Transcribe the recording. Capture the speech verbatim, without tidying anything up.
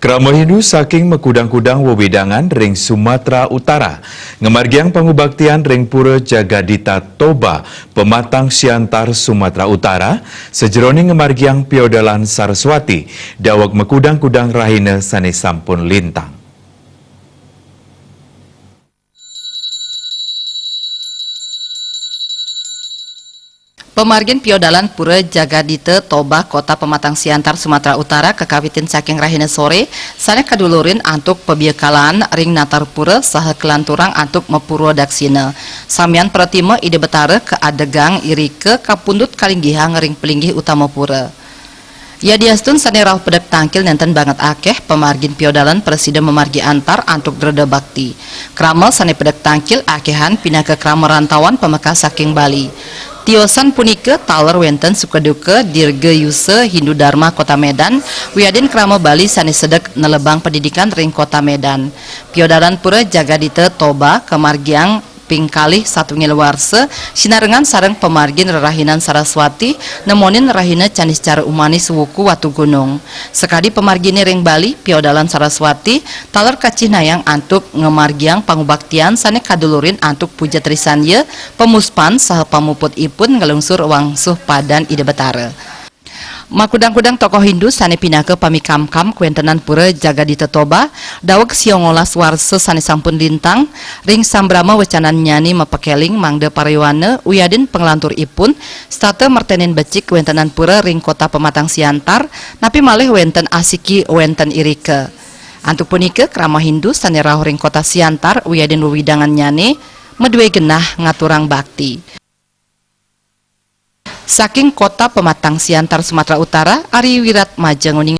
Krama Hindu saking makudang-kudang wewidangan ring Sumatera Utara ngamargiang pangubaktian ring Pura Jagadita Toba, Pematang Siantar, Sumatera Utara, sajeroning ngamargiang piodalan Saraswati daweg makudang-kudang rahina sane sampun lintang. Pamargin piodalan Pura Jagadita Toba, Kota Pematang Siantar, Sumatera Utara, kakawitin saking rahina sore, sane kadulurin antuk pabiekalan ring natar pura saha kalanturang antuk mapurwa daksina. Samian pratima Ida Betara kaadegang irika kapundut kalinggihang ring palinggih utama pura. Yadiastun sane rauh pedek tangkil nenten banget akeh, pamargin piodalan prasida mamargi antar antuk dreda bakti. Krama sane pedek tangkil akehan pinaka krama rantauan pamekas saking Bali. Tiosan punika taler wenten sukaduka Dirga Yusa Hindu Dharma Kota Medan, wiadin krama Bali sane sedek nelebang pendidikan ring Kota Medan. Piodalan Pura Jagadita Toba kamargiang ping kalih satunggal warsa, sinarengan sareng pamargin rerahinan Saraswati, nemonin rahina Candiscara Umanis wuku Watu Gunung. Sakadi pamargine ring Bali, piodalan Saraswati taler kacihnayang antuk ngamargiang pangubaktian sane kadulurin antuk puja trisandya, pamuspan saha pamuputipun nglungsur wangsuh padan Ida Betara. Makudang-kudang tokoh Hindu sane pinaka pamikamkam kawentenan Pura Jagadita Toba, daweg sia ngolas warsa sane sampun lintang, ring sambrama wecanannyane mapakeling mangda pariwana wiadin panglanturipun, setata mertenin becik kawentenan pura ring Kota Pematang Siantar, napi malih wenten asiki wenten irika. Antuk punika, krama Hindu sane rauh ring Kota Siantar wiadin wewidangannyane madue genah ngaturang bakti. Saking Kota Pematang Siantar, Sumatera Utara, Ari Wirat Majeng uning